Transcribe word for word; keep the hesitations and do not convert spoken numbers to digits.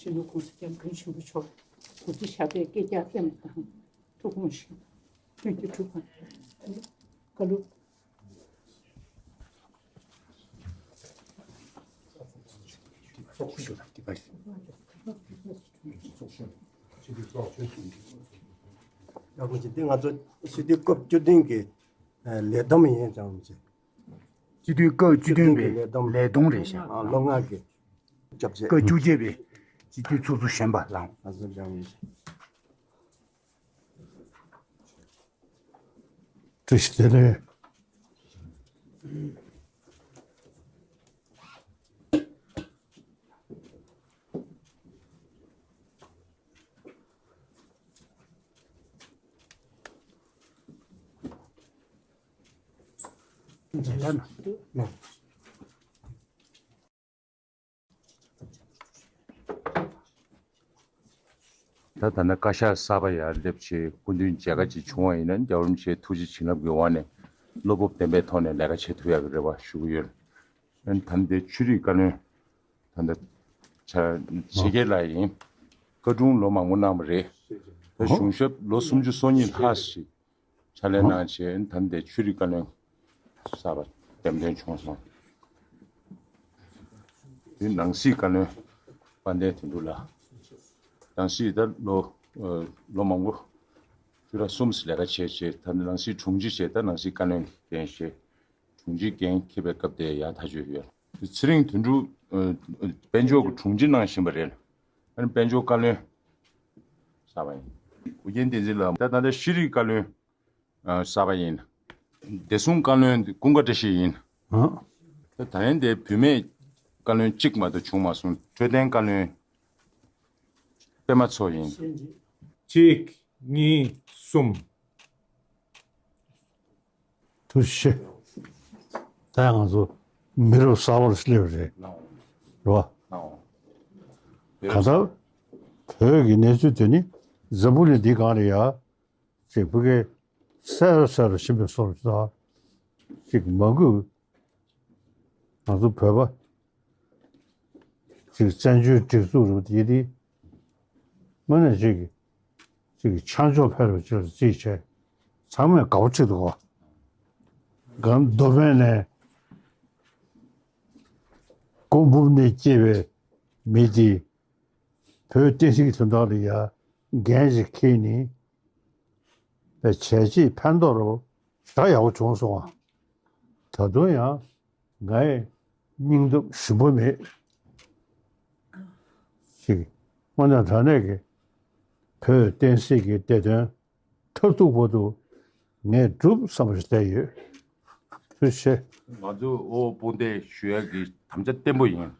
ཆེས་ལོ་གོང་ས་སྐྱབས་མགོན་ཆེན་པོ་མཆོག་གུ་ཅི་ཞབས་པད་བསྐལ་བརྒྱར་བརྟན་པ་དང་ཐུགས་དགོངས་བཞེས། ཐུགས་ཀྱི་ཐུགས་ཁང་བཀའ་སློབ། ཡག་པོ་བྱས་ཏེ་ང་ཚོ་སྤྱི་འཐུས་སྐབས་བཅུ་བདུན་གྱི་ལས་བསྡོམས་ཡིན་ཀྱང་བྱས། སྤྱི་འཐུས་སྐབས་བཅུ་བདུན་པའི་ལས་བསྡོམས་ལས་བསྡོམས་རེད་ཤག་ཨ་ལོ་ལྔ་གི་སྐབས་བཅོ་བརྒྱད་པའི་སྤྱི་འཐུས་ཚོགས་གཙོ་གཞོན་པ་ལགས། ཨ་ཟེར་ཀྱང་ཡིན། བཀྲ་ཤིས་བདེ་ལེགས། ད་ད་ནི་བཀའ་ཤག་གསར་པ་ཡར་སླེབས་བྱས་སྐུ་མདུན་མཇལ་ཁ་ཅིག་བྱུང་བ་ཡིན་ན་རྒྱལ་བ་རིན་པོ་ཆེའི་ཐུགས་རྗེ་བྱིན་རླབས་ཀྱི་འོག་ནས་བློ་སྤོབས་ལྡན་པའི་ཐོག་ནས་ལས་ཀ་བྱེད་ཐུབ་ཡག་གི་རེ་བ་ཞུ་གི་ཡོད། ཨ་ནི་ད་ལྟའི་ཆོས་རིག་བཀའ་བློན་ད་ལྟ་ཆ་ཆེ་རྒྱལ་ལགས་ཡིན། བཀའ་དྲུང་ལོ་མང་པོ་གནང་བ་རེད། ད་གཞུང་ཞབས་ལོ་སུམ་ཅུ་སོ་གཉིས་ལྷག་ཞིག་ཕྱག་ལས་གནང་བྱས་ད་ལྟའི་ཆོས་རིག་བཀའ་བློན་གསར་པ་འདེམས་ཐོན་བྱུང་སོང་། དེ་ནང་སྲིད་བཀའ་བློན་དཔལ་ལྡན་དོན་གྲུབ་ལགས། ནང་སྲིད་ད་ལོ་ཨ་ལོ་མང་པོ་ཆུ་ར་གསུམ་ལས་ཀ་བྱས་བྱས་ད་ནང་སྲིད་དྲུང་ཆེ་བྱས་ད་ནང་སྲིད་བཀའ་བློན་འགན་བཞེས། དྲུང་ཆེ་འགན་འཁྱེར་བའི་སྐབས་དེ་ཡང་ཐག་གཅོད་ཡོད། དེ་ཚེ་རིང་དོན་གྲུབ་ཨ་དཔལ་འབྱོར་གྱི་དྲུང་ཆེ་གནང་བཞིན་པ་རེད། ཨ་ནི་དཔལ་འབྱོར་བཀའ་བློན་གསར་པ་ཡིན། ཨོ་རྒྱན་བསྟན་འཛིན་ལགས་ད་ད་ལྟ་ཤེས་རིག་བཀའ་བློན་ཨ་གསར་པ་ཡིན། བདེ་སྲུང་བཀའ་བློན་ཀུན་དགའ་བཀྲ་ཤིས་ཡིན། ཨ། ད་ད་ཡན་དེ་བུད་མེད་བཀའ་བློན་གཅིག་མ་གཏོགས་བྱུང་མ་སོང་། འཕྲོད་བསྟེན་བཀའ་བློན་པད་མ་མཚོ་ཡིན། གཅིག་གཉིས་གསུམ། ཐུགས་རྗེ་ཆེ། ད་ང་ཚོ་མི་རབས་གསར་པར་སླེབས་རེད། རེད་བ། གང་ལྟར་བོད་ཀྱི་གནས་ཚུལ་དེ་ནི་འཛམ་བུ་གླིང་འདི་སྒང་ལ་ཡ་ཅིག་ཕ་གི་གསལ་རུ་གསལ་རུ་ཕྱིན་པའི་བཟོ་འདྲ་ཅིག་མ་དགོས། ང་ཚོ་བོད་པ་ཅིག་བཙན་བྱོལ་སྒྲིག་འཛུགས་རུ་དེ་དེ་དངོས་གནས་ཅིག་ཅིག་ཆང་འཇོག་ཕེབས་པ་ཅིག་ལ་རྩིས་བྱས་ཚང་མས་དགའ་པོ་ཅིག་འདུག་གོ། གང་མདོ་སྨད་ནས་ཀོང་པོ་ནས་སྐྱེས་པའི་མི་དེ་བོད་བསྟན་སྲིད་ཀྱི་དོན་དག་ལ་ཡ་འགན་ཞིག་འཁྱེར་ནས་བྱས་རྗེས་ཕན་ཐོགས་རོགས་ཞེ་དྲག་ཡག་པོ་བྱུང་སོང་བ། ད་དུང་ཡང་ངའི་སྙིང་སྟོབས་ཞུམ་པ་མེད། ཞིག་དངོས་གནས་དྲང་གནས་ཀྱི་བོད་བསྟན་སྲིད་ཀྱི་བདེ་དོན་མཐར་ཐུག་བར་དུ་ངས་སྒྲུབ་བསམ་པ་ཞིག་བསྡད་ཡོད། ཐུགས་རྗེ་ཆེ། ང་ཚོ་ཨོ་དཔུང་སྡེ་ཞུ་ཡག་གི་དམ་བཅའ་བརྟན་པོ་ཡིན།